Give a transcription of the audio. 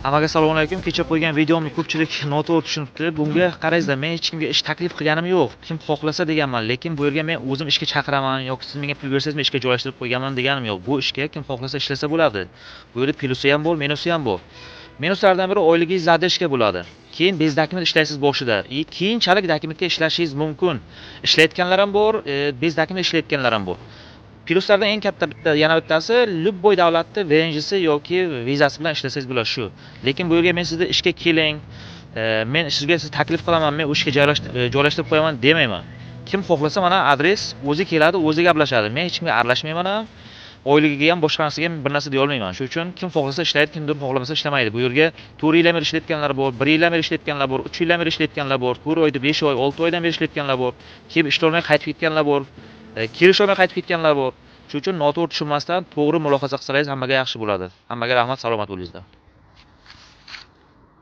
Hammaga assalomu alaykum. Kecha qo'ygan videomni ko'pchilik noto'g'ri tushunibdi. Bunga qaraysizlar, men hech kimga ish taklif qilganim yo'q. Kim xohlasa deganman, lekin bu yerga men o'zim ishga chaqiraman yoki siz menga pul bersangiz, men ishga joylashtirib qo'yganman deganim yo'q. Bu ishga kim xohlasa ishlasa bo'ladi. Bu yerda plusi ham bor, minusi ham bor. Minuslardan biri oyligingiz задержка bo'ladi. Keyin без документ ishlaysiz boshida. И keyinchalik dokumentga ishlashingiz mumkin. Ishlayotganlar ham bor, без документ ishlayotganlar ham bor. Plyuslardan eng katta bitta, yana bittasi, любой davlatni ВНЖ si yoki vizasi bilan ishlasangiz bo'ladi shu. Lekin bu yerga men sizni ishga keling, men sizga siz taklif qilaman, men o'sha ishga joylashtirib qo'yaman demayman. Kim xohlasa, mana adres, o'zi keladi, o'zi gaplashadi. Men hech kimga aralashmayman ham, oyligiga ham, boshqa narsaga ham bir narsa deya olmayman. Shuning uchun kim xohlasa ishlaydi, kimdir xohlamasa ishlamaydi. Bu yerga 4 yildan beri ishlayotganlar bor, 1 yildan beri ishlayotganlar bor, 3 yildan beri ishlayotganlar bor, 4 oyda, 5 oy, 6 oydan beri ishlayotganlar bor. Kelib ishlolmay qaytib ketganlar bor, kelisholmay qaytib ketganlar bor. Shuning uchun noto'g'ri tushunmasdan to'g'ri mulohaza qilsangiz, hammaga yaxshi bo'ladi. Hammaga rahmat, salomat bo'linglar.